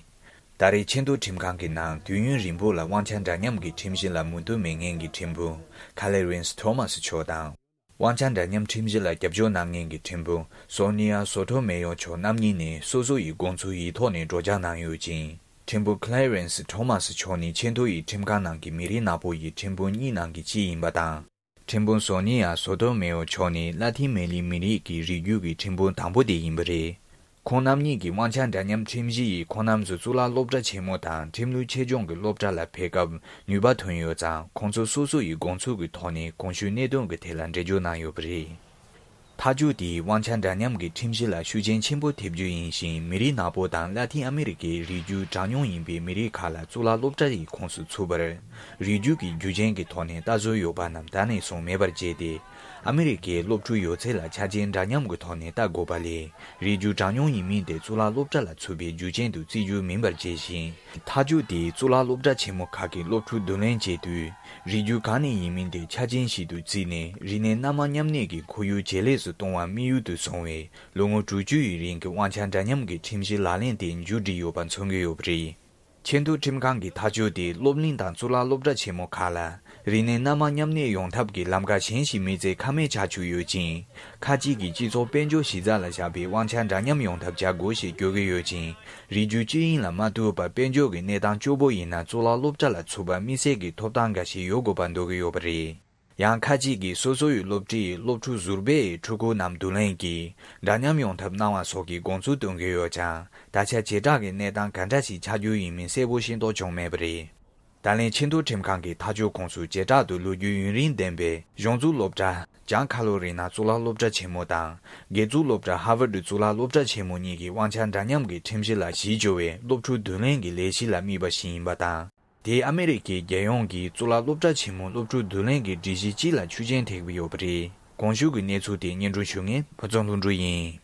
ད་རེས་ཆེས་མཐོའི་ཁྲིམས་ཁང་གི་ནང་དུས་ཡུན་རིང་པོ་ལ་དབང་ཆ་འདྲ་མཉམ་གྱི་ཁྲིམས་གཞི་ལ་མོས་མཐུན་མེད་མཁན་གྱི་ཁྲིམས་དཔོན་Clarence Thomas་མཆོག་དང་། དབང་ཆ་འདྲ་མཉམ་ཁྲིམས་གཞི་ལ་རྒྱབ་སྐྱོར་གནང་མཁན་གྱི་ཁྲིམས་དཔོན་Sonia Sotomayor་མཆོག་རྣམ་གཉིས་ནས་སོ་སོ་ཡི་དགོངས་ཚུལ་ཡིག་ཐོག་ནས་སྒྲོག་སྦྱང་གནང་ཡོད་ཅིང་། ཁྲིམས་དཔོན་Clarence Thomas་མཆོག་ནི་ཆེས་མཐོ་ཡི་ཁྲིམས་ཁང་ནང་གི་མི་རིགས་ནག་པོ་ཡི་ཁྲིམས་དཔོན་གཉིས་ནང་གི་གཅིག་ཡིན་པ་དང་། ཁྲིམས་དཔོན་Sonia Sotomayor་མཆོག་ནི་ལ་ཏིན་མེ་ལི་མི་རིགས་ཀྱི་རིགས་རྒྱུད་ཀྱི་ཁྲིམས་དཔོན་དང་པོ་དེ་ཡིན་པ་རེད། ཁོང་རྣམ་གཉིས་ཀྱི་དབང་ཆ་འདྲ་མཉམ་ཁྲིམས་གཞི་ཡིས་ཁོང་རྣམ་ཚོ་གཙུག་ལག་སློབ་གྲྭ་ཆེན་མོ་དང་ཁྲིམས་ལུགས་ཆེད་སྦྱོང་གི་སློབ་གྲྭ་ལ་ཕེབས་སྐབས་ནུས་པ་ཐོན་ཡོད་ཙང་། ཁོང་ཚོ་སོ་སོ་ཡི་དགོངས་ཚུལ་གྱི་ཐོག་ནས་གོང་ཞུས་གནད་དོན་གྱི་ཐད་ལ་འགྲེལ་བརྗོད་གནང་ཡོད་པ་རེད། ཐག་གཅོད་དེས་དབང་ཆ་འདྲ་མཉམ་གྱི་ཁྲིམས་གཞི་ལ་ཤུགས་རྐྱེན་ཆེན་པོ་ཐེབས་རྒྱུ་ཡིན་ཞིང་། མི་རིགས་ནག་པོ་དང་ལ་ཏིན་ཨ་མི་རི་ཀའི་རིགས་རྒྱུད་གྲངས་ཉུང་ཡིན་པའི་མི་རིགས་ཁག་ལ་གཙུག་ལག་སློབ་གྲྭ་ཡི་ཁོངས་སུ་ཚུད་པར་རིགས་རྒྱུད་ཀྱི་རྒྱུ་རྐྱེན་གྱི་ཐོག་ནས་ལྟ་ཚུལ་ཡོད་པ་རྣམས་ད་ནས་བཟུང་མེད་པར་བྱས་ཏེ། ཨ་མི་རི་ཀའི་སློབ་ཕྲུག་ཡོད་ཚད་ལ་ཆ་རྐྱེན་འདྲ་མཉམ་གྱི་ཐོག་ནས་ལྟ་དགོས་པ་ལས། རིགས་རྒྱུད་གྲངས་ཉུང་ཡིན་མིན་དེ་གཙུག་ལག་སློབ་གྲྭ་ལ་ཚུད་པའི་རྒྱུ་རྐྱེན་དུ་བརྩི་རྒྱུ་མིན་པར་བྱས་ཤིང་། ཐག་གཅོད་དེས་གཙུག་ལག་སློབ་གྲྭ་ཆེན་མོ་ཁག་གི་སློབ་ཕྲུག་བསྡུ་ལེན་བྱེད་དུས། རིགས་རྒྱུད་གང་ནས་ཡིན་མིན་དེ་ཆ་རྐྱེན་ཞིག་ཏུ་བརྩིས་ནས། རིག་གནས་སྣ་མང་མཉམ་གནས་ཀྱི་ཁོར་ཡུག་ཇེ་ལེགས་སུ་གཏོང་བ་དམིགས་ཡུལ་དུ་བཟུང་བའི་ལོ་ངོ་དྲུག་ཅུ་ཡི་རིང་གི་དབང་ཆ་འདྲ་མཉམ་གྱི་ཁྲིམས་གཞི་ལག་ལེན་དེ་མཇུག་བསྒྲིལ་ཡོད་པ་མཚོན་གྱི་ཡོད་པ་རེད། ཆེས་མཐོའི་ཁྲིམས་ཁང་གི་ཐག་གཅོད་དེས་སློབ་གླིང་དང་གཙུག་ལག་སློབ་གྲྭ་ཆེན་མོ་ཁག་ལ་རིག་གནས་སྣ་མང་མཉམ་གནས་ཡོང་ཐབས་ཀྱི་ལམ་ཁ་གཞན་ཞིག་མེད་ཚེ་ཁག་མེད་ཆགས་བཅུག་ཡོད་ཅིང་། ཁག་ཅིག་གིས་སྤྱི་ཚོགས་དཔལ་འབྱོར་གཞི་རྩ་ལ་བཞག་པའི་དབང་ཆ་འདྲ་མཉམ་ཡོང་ཐབས་བྱ་དགོས་ཞེས་བཀོད་ཀྱི་ཡོད་ཅིང་། རིགས་རྒྱུད་སྤྱི་ཡོངས་ལ་མ་ལྟོས་པར་དཔལ་འབྱོར་གྱི་གནས་སྟངས་སྐྱོ་པོ་ཡིན་ན། གཙུག་ལག་སློབ་གྲྭ་ལ་ཚུད་པར་དམིགས་བསལ་གྱི་ཐོབ་ཐང་འགའ་ཞིག་ཡོད་དགོས་པར་འདོད་ཀྱི་ཡོད་པ་རེད། ཡང་ཁག་ཅིག་གིས་སོ་སོ་ཡི་སློབ་གྲྭའི་སློབ་ཕྲུག་ཟུར་པའི་ཕྲུ་གུ་རྣམས་བསྡུ་ལེན་གྱིས་འདྲ་མཉམ་ཡོང་ཐབས་གནང་བ་སོགས་ཀྱི་དགོངས་ཚུལ་བཏོན་གྱི་ཡོད་ཀྱང་། ད་ཆ་བྱེ་བྲག་གི་གནས་སྟངས་ག་འདྲ་ཞིག་ཆགས་རྒྱུ་ཡིན་མིན་གསལ་པོ་ཤེས་རྟོགས་བྱུང་མེད་པ་རེད། ད་ལན་ཆེས་མཐོའི་ཁྲིམས་ཁང་གི་ཐག་གཅོད་ཁོངས་སུ་བྱེ་བྲག་ཏུ་ལོ་རྒྱུས་ཡུན་རིང་ལྡན་པའི་གཞུང་བཙུགས་སློབ་གྲྭ་ཇཱན་ཁ་ལོ་རི་ན་གཙུག་ལག་སློབ་གྲྭ་ཆེན་མོ་དང་། སྒེར་བཙུགས་སློབ་གྲྭ་ཧར་ཝར་ཌི་གཙུག་ལག་སློབ་གྲྭ་ཆེན་མོ་གཉིས་ཀྱི་དབང་ཆ་འདྲ་མཉམ་གྱི་ཁྲིམས་གཞི་ལ་གཞི་བཅོལ་བའི་སློབ་ཕྲུག་བསྡུ་ལེན་གྱི་ལས་གཞི་ལ་དམིགས་པ་ཞིག་ཡིན་པ་དང་། དེས་ཨ་མི་རི་ཀའི་རྒྱལ་ཡོངས་ཀྱི་གཙུག་ལག་སློབ་གྲྭ་ཆེན་མོ་སློབ་ཕྲུག་བསྡུ་ལེན་གྱི་སྒྲིག་གཞི་སྤྱི་ལ་ཆུ་རྐྱེན་ཐེབས་ཀྱི་ཡོད་པ་རེད། གོང་ཞུས་ཀྱི་གནས་ཚུལ་དེ་སྙན་སྒྲོན་ཞུ་མཁན་ཕུན་ཚོགས་ལྷུན་གྲུབ་ཡིན།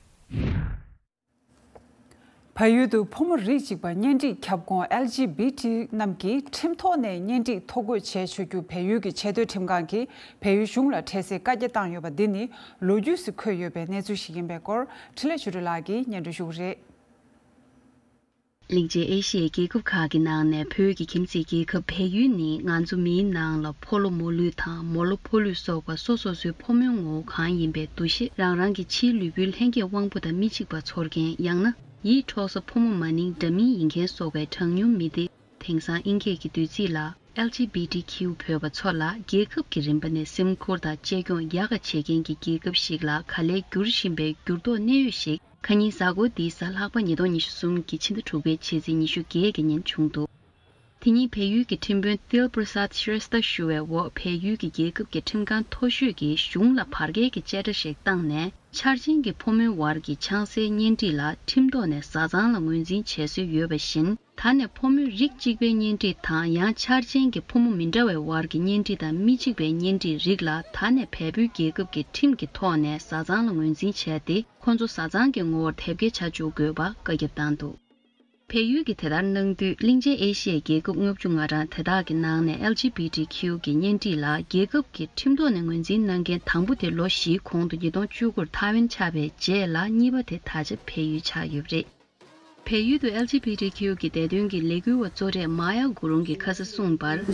བལ་ཡུལ་དུ་ཕོ་མོ་རིགས་གཅིག་པ་གཉེན་སྒྲིག་ཁྱབ་ཁོངས་ཨེལ་ཇི་བི་ཊི་རྣམས་ཀྱིས་ཁྲིམས་ཐོག་ནས་གཉེན་སྒྲིག་ཐོ་འགོད་བྱེད་ཆོག་རྒྱུ་བལ་ཡུལ་གྱི་ཆེས་མཐོའི་ཁྲིམས་ཁང་གིས་བལ་ཡུལ་གཞུང་ལ་འཕྲལ་སེལ་བཀའ་རྒྱ་བཏང་ཡོད་པ་འདི་ནི་ལོ་རྒྱུས་སུ་འཁོད་ཡོད་པའི་གནས་ཚུལ་ཞིག་ཡིན་པའི་སྐོར་འཕྲིན་ལས་ཆོས་སྒྲོན་ལགས་ཀྱིས་སྙན་སྒྲོན་ཞུ་གི་རེད། གླིང་ཆེན་ཨེ་ཤི་ཡའི་རྒྱལ་ཁབ་ཁག་གི་ནང་ནས་བོད་ཀྱི་ཁྱིམ་མཚེས་རྒྱལ་ཁབ་བལ་ཡུལ་ནི་ང་ཚོ་མིའི་ནང་ལ་ཕོ་ལོ་མོ་ལུས་དང་མོ་ལོ་ཕོ་ལུས་སོགས་པ་སོ་སོ་སོའི་ཕོ་མོའི་ངོ་བོ་གང་ཡིན་པའི་འདུ་ཤེས། རང་རང་གི་ཕྱིའི་ལུས་པོའི་ལྷན་སྐྱེས་དབང་པོ་དང་མི་གཅིག་པ་ཚོར་མཁན། ཡང་ན་ཡིད་འཕྲོག་ས་ཕོ་མོ་མ་ནིང་འདྲ་མིན་ཡིན་མཁན་སོགས་པའི་གྲངས་ཉུང་མི་སྡེ། དེང་སང་ཨིན་སྐད་ཀྱི་བསྡུས་ཚིག་ལ་ཨེལ་ཇི་བི་ཊི་ཀིའུ་བོད་པ་ཚོ་ལ་རྒྱལ་ཁབ་ཀྱི་རིམ་པ་ནས་སེམས་ཁུར་དང་གཅེས་སྐྱོང་ཡག་ག་བྱེད་མཁན་གྱི་རྒྱལ་ཁབ་ཞིག་ལ་ག་ལེར་འགྱུར་བཞིན་པའི་འགྱུར་ལྡོག་གནད་ཡོད་ཞིག་ཁ་ཉིན་གཟའ་འཁོར་འདིའི་གཟའ་ལྷག་པ་ཉིས་སྟོང་ཉི་ཤུ་གསུམ་གྱི་ཕྱི་ཟླ་དྲུག་པའི་ཕྱི་ཚེས་ཉི་ཤུ་བརྒྱད་ཀྱི་ཉིན་བྱུང་འདུག། དེ་ཉིན་བལ་ཡུལ་གྱི་ཁྲིམས་དཔོན་ཏིལ་པྲ་སཱད་ཤྲེས་ཐ་ཞུ་བའི་འོག་བལ་ཡུལ་གྱི་རྒྱལ་ཁབ་ཀྱི་ཁྲིམས་ཁང་མཐོ་ཤོས་ཀྱིས་གཞུང་ལ་བར་བརྒལ་གྱི་བཅད་ཁྲ་ཞིག་བཏང་ནས། འཆར་ཅན་གྱི་ཕོ་མོའི་བར་གྱི་ཆང་སའི་གཉེན་སྒྲིག་ལ་ཁྲིམས་ཐོག་ནས་བཟའ་ཚང་ལ་ངོས་འཛིན་བྱེད་སྲོལ་ཡོད་པ་བཞིན། ད་ནས་ཕོ་མོའི་རིགས་གཅིག་པའི་གཉེན་སྒྲིག་དང་། ཡང་འཆར་ཅན་གྱི་ཕོ་མོ་མི་འདྲ་བའི་བར་གྱི་གཉེན་སྒྲིག་དང་མི་གཅིག་པའི་གཉེན་སྒྲིག་རིགས་ལ་ད་ནས་བལ་པོའི་རྒྱལ་ཁབ་ཀྱི་ཁྲིམས་ཀྱི་ཐོག་ནས་བཟའ་ཚང་ལ་ངོས་འཛིན་བྱས་ཏེ། ཁོང་ཚོ་བཟའ་ཚང་གི་ངོ་བོར་དེབ་སྐྱེལ་བྱ་འཇུག་དགོས་པ་བཀའ་ཁྱབ་བཏང་འདུག་བལ་ཡུལ་གྱིས་དེ་ལྟར་གནང་དུས། གླིང་ཆེན་ཨེ་ཤི་ཡའི་རྒྱལ་ཁབ་ལྔ་བཅུ་ང་གྲངས་དེ་དག་གི་ནང་ནས་ཨེལ་ཇི་བི་ཊི་ཀིའུ་གི་གཉེན་སྒྲིག་ལ་རྒྱལ་ཁབ་ཀྱི་ཁྲིམས་ཐོག་ནས་ངོས་འཛིན་གནང་མཁན་དང་པོ་དེ་ལོ་བཞིའི་གོང་དུ་ཉིས་སྟོང་བཅུ་དགུར་ཐའེ་ཝན་ཆགས་པའི་རྗེས་ལ་གཉིས་པ་དེ་ད་ཆ་བལ་ཡུལ་ཆགས་ཡོད་པ་རེད། བལ་ཡུལ་དུ་ཨེལ་ཇི་བི་ཊི་ཀིའུ་གི་བདེ་དོན་གྱི་ལས་འགུལ་བ་གཙོ་གྲས་མ་ཡ་གུ་རུང་གིས་ཁ་སང་གསུངས་པར། བལ་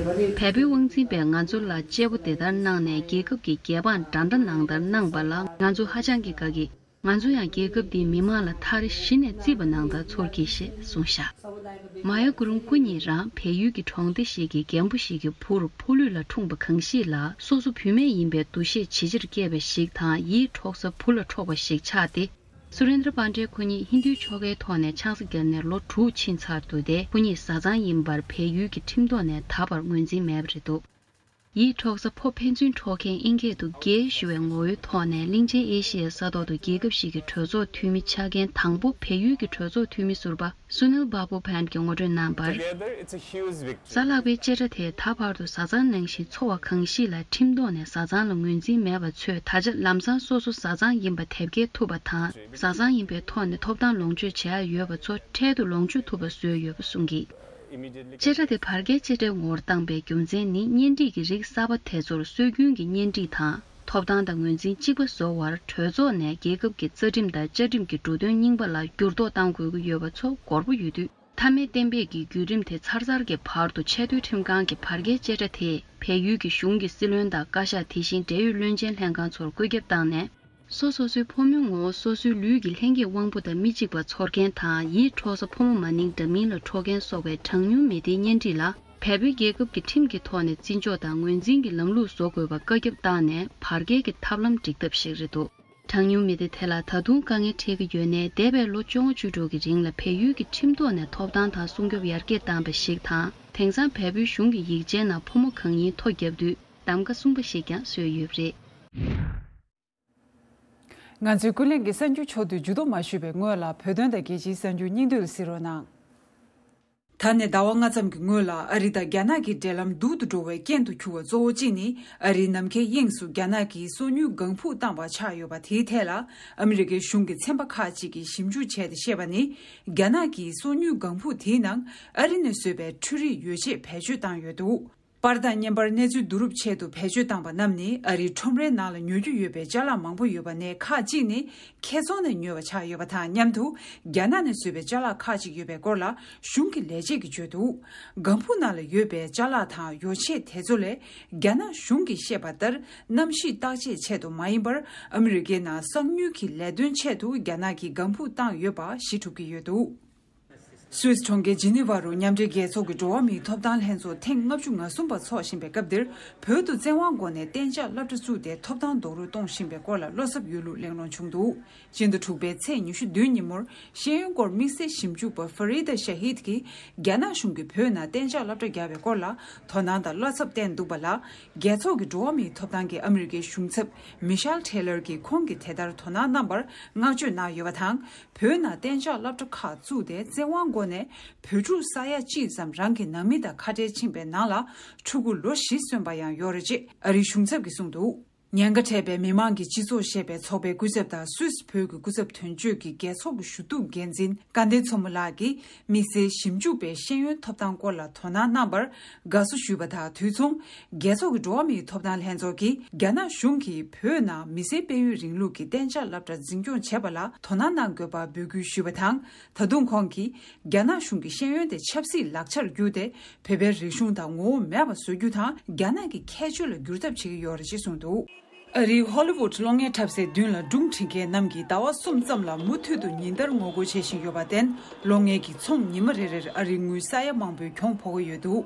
པོའི་དབང་འཛིན་པས་ང་ཚོ་ལ་གཅེས་པོ་དེ་ལྟར་གནང་ནས། རྒྱལ་ཁབ་ཀྱི་རྒྱལ་འབངས་འདྲ་འདྲ་ནང་ལྟར་གནང་བ་ལ་ང་ཚོ་ཧ་ཅང་གི་དགའ་གི། ང་ཚོ་ཡང་རྒྱལ་ཁབ་འདིའི་མི་མང་ལ་མཐར་གཞི་ནས་བརྩིས་པ་ནང་ལྟར་ཚོར་གི་ཞེས་གསུངས་བཞག་མ་ཡ་གུ་རུང་སྐུ་ཉིད་རང་བལ་ཡུལ་གྱི་གྲོང་སྡེ་ཞིག་གི་རྒན་པོ་ཞིག་གི་བུར་ཕོ་ལུས་ལ་འཁྲུངས་པ་གང་ཞིག་ལ། སོ་སོ་བུད་མེད་ཡིན་པའི་འདུ་ཤེས་ཇེ་ཆེར་བསྐྱེད་པ་ཞིག་དང་། ཡིད་འཕྲོག་ས་བུ་ལ་འཕྲོག་པ་ཞིག་ཆགས་ཏེ། སུ་རེན་དྲ་པན་ཌེ་ཁོ་ཉིད་ཧིན་རྡུའི་ཆོ་གའི་ཐོག་ནས་ཆང་ས་བརྒྱབ་ནས་ལོ་དྲུག་ཕྱིན་ཚར་འདུག་སྟེ། ཁོ་ཉིད་བཟའ་ཚང་ཡིན་པར་བལ་ཡུལ་གྱི་ཁྲིམས་ཐོག་ནས་ད་བར་ངོས་འཛིན་མེད་པ་རེད་འདུག་ཡིད་འཕྲོག་ས་ཕོ་ཕན་ཚུན་འཕྲོག་མཁན་དབྱིན་སྐད་དུ་གེ་ཞུ་བའི་ངོ་བོའི་ཐོག་ནས། གླིང་ཆེན་ཨེ་ཤི་ཡའི་ས་ཐོག་ཏུ་རྒྱལ་ཁབ་ཞིག་གི་གྲོས་ཚོགས་འཐུས་མི་ཆགས་མཁན་དང་པོ་བལ་ཡུལ་གྱི་གྲོས་ཚོགས་འཐུས་མི་ཟུར་པ་སུ་ནིལ་བྷ་བྷུ་ཕན་གྱིས་ངོ་སྤྲོད་གནང་བར། Together, it's a huge victory. གཟའ་ལྷག་པའི་བཅད་ཁྲ་དེས་ད་བར་དུ་བཟའ་ཚང་ནང་བཞིན་འཚོ་བ་གང་ཞིག་ལ་ཁྲིམས་ཐོག་ནས་བཟའ་ཚང་ལ་ངོས་འཛིན་མེད་པ་ཚོས་ད་ཆ་ལམ་སང་སོ་སོ་བཟའ་ཚང་ཡིན་པ་དེབ་སྐྱེལ་ཐུབ་པ་དང་། བཟའ་ཚང་ཡིན་པའི་ཐོག་ནས་ཐོབ་ཐང་ལོངས་སྤྱོད་བྱེད་ཡ་ཡོད་པ་ཚོ་འཕྲལ་དུ་ལོངས་སྤྱོད་ཐུབ་པ་བཟོས་ཡོད་པ་གསུངས་ཀྱིས། བཅད་ཁྲ་དེ་བར་བརྒལ་བཅད་ཁྲའི་ངོ་བོར་བཏང་པའི་རྒྱུ་མཚན་ནི། གཉེན་སྒྲིག་གི་རིགས་གསར་པ་དེ་ཚོར་སྲོལ་རྒྱུན་གྱི་གཉེན་སྒྲིག་དང་ཐོབ་ཐང་དང་ངོས་འཛིན་གཅིག་པ་བཟོ་བར། གྲོས་ཚོགས་ནས་རྒྱལ་ཁབ་ཀྱི་རྩ་ཁྲིམས་དང་བཅའ་ཁྲིམས་ཀྱི་འབྲུ་དོན་རྙིང་པ་ལ་འགྱུར་ལྡོག་གཏང་དགོས་ཀྱི་ཡོད་པ་ཚོ་འགོར་པོ་ཡོད་དུས། མཐའ་མའི་གཏན་འབེབས་ཀྱི་བརྒྱུད་རིམ་དེ་ཚར་ཚར་གྱི་བར་དུ། ཆེས་མཐོའི་ཁྲིམས་ཁང་གི་བར་བརྒལ་བཅད་ཁྲ་དེས་བལ་ཡུལ་གྱི་གཞུང་གི་སྲིད་བློན་དང་། བཀའ་ཤག་དེ་བཞིན་འབྲེལ་ཡོད་བློན་ཆེན་ལྷན་ཁང་ཚོར་བཀོད་ཁྱབ་བཏང་ནས། སོ་སོ་སོའི་ཕོ་མོའི་ངོ་བོ་སོ་སོའི་ལུས་ཀྱི་ལྷན་སྐྱེས་དབང་པོ་དང་མི་གཅིག་པ་ཚོར་མཁན་དང་། ཡིད་འཕྲོག་ས་ཕོ་མོ་མ་ནིང་འདྲ་མིན་ལ་འཕྲོག་མཁན་སོགས་པའི་གྲངས་ཉུང་མི་སྡེའི་གཉེན་སྒྲིག་ལ། བལ་པོའི་རྒྱལ་ཁབ་ཀྱི་ཁྲིམས་ཀྱི་ཐོག་ནས་བརྩི་འཇོག་དང་ངོས་འཛིན་གྱི་ལམ་ལུགས་བཟོ་དགོས་པ་བཀའ་ཁྱབ་བཏང་ནས། བར་བརྒལ་གྱི་ཐབས་ལམ་སྒྲིག་ཐབས་ཤིག་རེད་འདུག་གྲངས་ཉུང་མི་སྡེ་དེ་ལ་ད་དུང་དཀའ་ངལ་འཕྲད་ཀྱི་ཡོད་ནའི། འདས་པའི་ལོ་བཅོ་ལྔ་བཅུ་དྲུག་གི་རིང་ལ་བལ་ཡུལ་གྱི་ཁྲིམས་ཐོག་ནས་ཐོབ་ཐང་དང་སྲུང་སྐྱོབ་ཡར་རྒྱས་བཏང་བ་ཞིག་དང་། དེང་སང་བལ་པོའི་གཞུང་གི་ཡིག་ཆའི་ནང་ཕོ་མོ་གང་ཡིན་ཐོ་བརྒྱབ་དུས། གདམ་ཀ་གསུམ་པ་ཞིག་ཀྱང་བཟོས་ཡོད་པ་རེད། ང་ཚོའི་ཀུན་གླེང་གི་གསར་འགྱུར་ཕྱོགས་བསྡུས་མཇུག་བསྡོམས་མ་ཞུས་པའི་སྔོན་ལ། བོད་དོན་དང་རྒྱལ་སྤྱིའི་གསར་འགྱུར་སྙིང་བསྡུས་ལ་གཟིགས་རོགས་གནང་། ད་ནས་ཟླ་བ་ལྔ་ཙམ་གྱི་སྔོན་ལ། ཨ་རི་དང་རྒྱ་ནག་གི་འབྲེལ་ལམ་སྡུག་ཏུ་འགྲོ་བའི་རྐྱེན་དུ་གྱུར་བ་གཙོ་བོ་གཅིག་ནི། ཨ་རིའི་ནམ་མཁའི་དབྱིངས་སུ་རྒྱ་ནག་གིས་སོ་ཉུལ་ལྒང་ཕུག་བཏང་བ་ཆགས་ཡོད་པ། དེའི་ཐད་ལ་ཨ་མི་རི་ཀའི་གཞུང་གི་ཚན་པ་ཁག་ཅིག་གིས་ཞིབ་འཇུག་བྱས་ཏེ་བཤད་པ་ནི། རྒྱ་ནག་གིས་སོ་ཉུལ་ལྒང་ཕུག་དེའི་ནང་ཨ་རི་ནས་བཟོས་པའི་འཕྲུལ་རིག་ཡོ་བྱད་བེད་སྤྱོད་བཏང་ཡོད་འདུག་པར་དང་བརྙན་པར་གནས་ཚུལ་བསྡུ་རུབ་ཆེད་དུ་བེད་སྤྱོད་བཏང་པ་རྣམས་ནི། ཨ་རིའི་ཁྲོམ་རའི་ནང་ལ་ཉོ་རྒྱུ་ཡོད་པའི་ཅ་ལག་མང་པོ་ཡོད་པ་ནས། ཁག་ཅིག་ནི་ཁྱེད་ཚོ་ནས་ཉོས་པ་ཆགས་ཡོད་པ་དང་མཉམ་དུ། རྒྱ་ནག་ནས་བཟོས་པའི་ཅ་ལག་ཁག་ཅིག་ཡོད་པའི་སྐོར་ལ་གཞུང་གི་ལས་བྱེད་ཀྱིས་བརྗོད་འདུག་ལྒང་ཕུག་ནང་ལ་ཡོད་པའི་ཅ་ལག་དང་ཡོ་བྱད་དེ་ཚོ་ལས། རྒྱ་ནག་གཞུང་གིས་བཤད་པ་ལྟར། གནམ་གཤིས་བརྟག་དཔྱད་ཆེད་དུ་མ་ཡིན་པར། ཨ་མི་རི་ཀའི་ནང་གསང་ཉུལ་གྱི་ལས་དོན་ཆེད་དུ་རྒྱ་ནག་གིས་ལྒང་ཕུག་བཏང་ཡོད་པ་ཤེས་ཐུབ་ཀྱི་ཡོད་འདུག་སུད་སི་གྲོང་ཁྱེར་ཇི་ནི་ཝ་རུ་མཉམ་འབྲེལ་རྒྱལ་ཚོགས་ཀྱི་འགྲོ་བ་མིའི་ཐོབ་ཐང་ལྷན་ཚོགས་ཐེངས་ལྔ་བཅུ་ང་གསུམ་པ་འཚོགས་བཞིན་པའི་སྐབས་འདིར། བོད་དུ་བཙན་དབང་སྒོ་ནས་གཏན་འཇགས་སློབ་གྲྭ་བཙུགས་ཏེ་ཐོབ་ཐང་རྡོག་རོལ་གཏོང་བཞིན་པའི་སྐོར་ལ་བློ་འཚབ་ཡོད་ལུགས་གླེང་སློང་བྱུང་འདུག་སྤྱི་ཟླ་དྲུག་པའི་ཚེས་ཉི་ཤུ་བདུན་ཉིན་མོར་ཤེས་ཡོན་སྐོར་དམིགས་བསལ་ཞིབ་འཇུག་པ་ཧྥ་རི་ད་ཤ་ཧིད་ཀྱིས། རྒྱ་ནག་གཞུང་གིས་བོད་ནང་གཏན་འཇགས་སློབ་གྲྭ་བརྒྱབ་པའི་སྐོར་ལ་དོ་སྣང་དང་བློ་འཚབ་བསྟན་འདུག་པ་ལ། རྒྱལ་ཚོགས་ཀྱི་འགྲོ་བ་མིའི་ཐོབ་ཐང་གི་ཨ་མི་རི་ཀའི་གཞུང་ཚབ་མི་ཤལ་ཊེ་ལར་གྱིས་ཁོང་གིས་དེ་ལྟར་དོ་སྣང་གནང་བར་བསྔགས་བརྗོད་གནང་ཡོད་པ་དང་། བོད་ནང་གཏན་འཇགས་སློབ་གྲྭ་ཁག་བཙུགས་ཏེ་བཙན་དབང་སྒོ་ནས་བོད་ཕྲུག་ས་ཡ་གཅིག་ཙམ་རང་གི་ནང་མི་དང་ཁ་བྲལ་ཕྱིན་པའི་ནང་ལ་ཕྲུ་གུ་ལོ་བཞི་སོན་པ་ཡང་ཡོད་རེད་ཅེས་ཨ་རིའི་གཞུང་ཚབ་ཀྱིས་གསུངས་འདུག་ཉེན་ཁ་འཕྲད་པའི་མི་མང་གི་སྤྱི་ཚོགས་ཞེས་པའི་ཚོགས་པའི་སྐུ་ཚབ་དང་སུད་སི་བོད་ཀྱི་སྐུ་ཚབ་དོན་གཅོད་ཀྱི་རྒྱལ་ཚོགས་ཀྱི་ཞུ་གཏུག་འགན་འཛིན་སྐལ་ལྡན་མཚོ་མོ་ལགས་ཀྱིས། དམིགས་བསལ་ཞིབ་འཇུག་པས་ཤེས་ཡོན་ཐོབ་ཐང་སྐོར་ལ་དོ་སྣང་གནང་བར་དགའ་བསུ་ཞུས་པ་དང་། དུས་མཚུངས། རྒྱལ་ཚོགས་ཀྱི་འགྲོ་བ་མིའི་ཐོབ་ཐང་ལྷན་ཚོགས་ཀྱིས། རྒྱ་ནག་གཞུང་གིས་བོད་ནང་མི་སེར་སྤེལ་ཡུལ་རིང་ལུགས་ཀྱི་གཏན་འཇགས་སློབ་གྲྭ་འཛིན་སྐྱོང་བྱེད་པ་ལ་དོ་སྣང་གནང་དགོས་པ་འབོད་སྐུལ་ཞུས་པ་དང་། ད་དུང་ཁོང་གིས། རྒྱ་ནག་གཞུང་གིས་ཤེས་ཡོན་དེ་ཆབ་སྲིད་ལག་ཆར་བསྒྱུར་ཏེ། བོད་པའི་རིག་གཞུང་དང་ངོ་བོ་མེད་པ་བཟོ་རྒྱུ་དང་། རྒྱ་ནག་གི་ཁྱད་ཆོས་ལ་འགྱུར་ཐབས་བྱེད་ཀྱི་ཡོད་རེད་ཅེས་གསུངས་འདུག་ཨ་རིའི་ཧོ་ལི་ཝུད་གློག་བརྙན་འཁྲབ་སའི་མདུན་ལ་སྒྲུང་འབྲི་མཁན་རྣམས་ཀྱིས་ཟླ་བ་གསུམ་ཙམ་ལ་མུ་མཐུད་དུ་ཉིན་ལྟར་ངོ་རྒོལ་བྱེད་བཞིན་ཡོད་པར་བརྟེན། གློག་བརྙན་གྱི་ཚོང་ཉི་མ་རེ་རེར་ཨ་རིའི་དངུལ་ས་ཡ་མང་པོའི་གྱོང་ཕོག་གི་ཡོད་འདུག་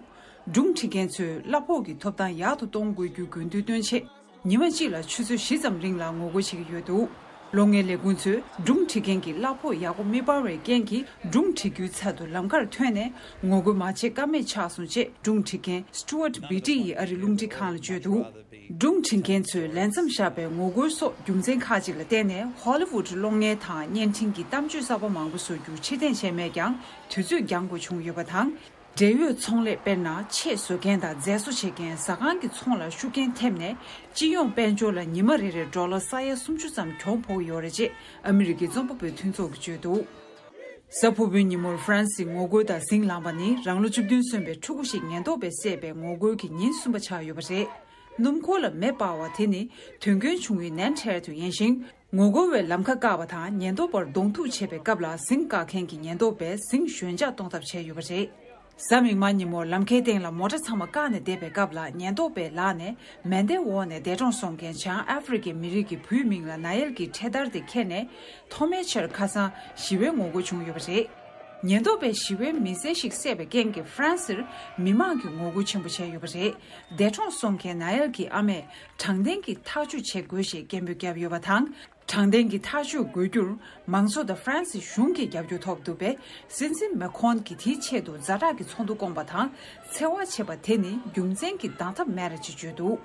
སྒྲུང་འབྲི་མཁན་ཚོས་གླ་ཕོགས་ཀྱི་ཐོབ་ཐང་ཡག་ཏུ་གཏོང་དགོས་རྒྱུའི་དགོས་འདུན་བཏོན་ཆེད། ཉི་མ་གཅིག་ལ་ཆུ་ཚོད་བཞི་ཙམ་རིང་ལ་ངོ་རྒོལ་བྱེད་ཀྱི་ཡོད་འདུག་གློག་བརྙན་ལས་ཁུངས་ཚོས་སྒྲུང་འབྲི་མཁན་གྱི་གླ་ཕོགས་ཡག་པོ་མི་སྤར་བའི་རྐྱེན་གྱིས། སྒྲུང་འབྲི་རྒྱུའི་ཚབ་ཏུ་ལམ་ཁར་ཐོན་ནས་ངོ་རྒོལ་མ་བྱེད་ཀ་མེད་ཆགས་སོང་ཅེས་སྒྲུང་འབྲི་མཁན་Stuart Beattie ཡིས་ཨ་རིའི་རླུང་འཕྲིན་ཁང་ལ་བརྗོད་འདུག་སྒྲུང་འབྲི་མཁན་ཚོས་ལས་མཚམས་བཞག་པའི་ངོ་རྒོལ་སོགས་རྒྱུ་མཚན་ཁག་ཅིག་ལ་བརྟེན་ནས། ཧོ་ལི་ཝུད་གློག་བརྙན་དང་བརྙན་འཕྲིན་གྱི་གཏམ་བརྗོད་གསར་པ་མང་པོ་བཟོ་རྒྱུར་ཕྱིར་འཐེན་བྱས་མེད་ཀྱང་། དུས་ཚོད་འགྱངས་དགོས་བྱུང་ཡོད་པ་དང་། འབྲེལ་ཡོད་ཚོང་ལས། དཔེར་ན། ཆས་བཟོ་མཁན་དང་། མཛེས་བཟོ་བྱེད་མཁན། ཟ་ཁང་གི་ཚོང་ལ་ཤུགས་རྐྱེན་ཐེབས་ནས། སྤྱི་ཡོངས་དཔལ་འབྱོར་ལ་ཉི་མ་རེ་རེར་ཌོ་ལར་ས་ཡ་སུམ་ཅུ་ཙམ་གྱོང་ཕོག་ཡོད་རེད་ཅེས་ཨ་མི་རི་ཀའི་རྩོམ་པ་པོའི་མཐུན་ཚོགས་ཀྱིས་བརྗོད་འདུག་གཟའ་ཕུར་བུའི་ཉིན་མོར་ཧྥ་རན་སིའི་ངོ་རྒོལ་དང་ཟིང་ལངས་པ་ནི། རང་ལོ་བཅུ་བདུན་སོན་པའི་ཕྲུ་གུ་ཞིག་ཉེན་རྟོག་པས་བསད་པའི་ངོ་རྒོལ་གྱི་ཉིན་གསུམ་པ་ཆགས་ཡོད་པ་རེད། སྣུམ་འཁོར་ལ་མེ་སྤར་བ་དེ་ནི། དོན་རྐྱེན་བྱུང་བའི་ནན་ཁྲེར་དུ་ཡིན་ཞིང་། ངོ་རྒོལ་བས་ལམ་ཁ་བཀག་པ་དང་། ཉེན་རྟོག་པར་གདོང་ཐུག་བྱེད་པའི་སྐབས་ལ། ཟིང་བཀག་མཁན་གྱི་ཉེན་རྟོག་པས་ཟིང་ཞོད་འཇགས་གཏོང་ཐབས་བྱས་ཡོད་པ་རེད། གཟའ་མིག་དམར་ཉིན་མོར་ལམ་ཁའི་སྟེང་ལ་མོ་ཊ་ཚང་མ་བཀག་ནས་བསྡད་པའི་སྐབས་ལ། ཉེན་རྟོག་པའི་ལག་ནས་མེ་མདའི་འོག་ནས་འདས་གྲོངས་སོང་མཁན་བྱང་ཨ་ཧྥེ་རི་ཁའི་མི་རིགས་ཀྱི་བུའི་མིང་ལ་ནཱ་ཡལ་གྱི་འཕྲེད་དར་དེ་ཁྱེར་ནས། ཐོག་མའི་ཆར་ཁ་སང་ཞི་བའི་ངོ་རྒོལ་བྱུང་ཡོད་པ་རེད། ཉེན་རྟོག་པས་ཞི་བའི་མི་སེར་ཞིག་བསད་པའི་རྐྱེན་གྱིས་ཧྥ་རན་སིར་མི་མང་གིས་ངོ་རྒོལ་ཆེན་པོ་བྱས་ཡོད་པ་རེད། འདས་གྲོངས་སོང་མཁན་ནཱ་ཡལ་གྱི་ཨ་མས་དྲང་བདེན་གྱི་ཐག་གཅོད་བྱེད་དགོས་ཞེས་སྐད་འབོད་བརྒྱབ་ཡོད་པ་དང་། དྲང་བདེན་གྱི་ཐག་གཅོད་དགོས་རྒྱུར་མང་ཚོགས་དང་ཧྥ་རན་སི་གཞུང་གི་རྒྱབ་སྐྱོར་ཐོབ་འདུག་པས། སྲིད་འཛིན་མེ་ཁོན་གྱིས་དེའི་ཆེད་དུ་ཛ་དྲག་གི་ཚོགས་འདུ་བསྐོངས་པ་དང་། འཚེ་བ་བྱེད་པ་དེ་ནི་རྒྱུ་མཚན་གྱི་སྡང་ཐབས་མེད་རེད་ཅེས་བརྗོད་འདུག་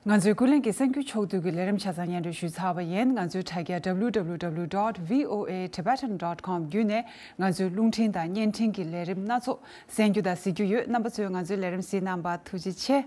ང་ཚོའི་ཀུན་གླེང་གི་གསར་འགྱུར་ཕྱོགས་བསྡུས་ཀྱི་ལས་རིམ་ཆ་ཚང་སྙན་སྒྲོན་ཞུས་ཚར་བ་ཡིན། ང་ཚོའི་དྲ་རྒྱ་W W W dot V O A Tibetan dot com བརྒྱུད་ནས་ང་ཚོའི་རླུང་འཕྲིན་དང་བརྙན་འཕྲིན་གྱི་ལས་རིམ་སྣ་ཚོགས་གསན་རྒྱུ་དང་གཟིགས་རྒྱུ་ཡོད། རྣམ་པ་ཚོས་ང་ཚོའི་ལས་རིམ་གཟིགས་གནང་བར་ཐུགས་རྗེ་ཆེ།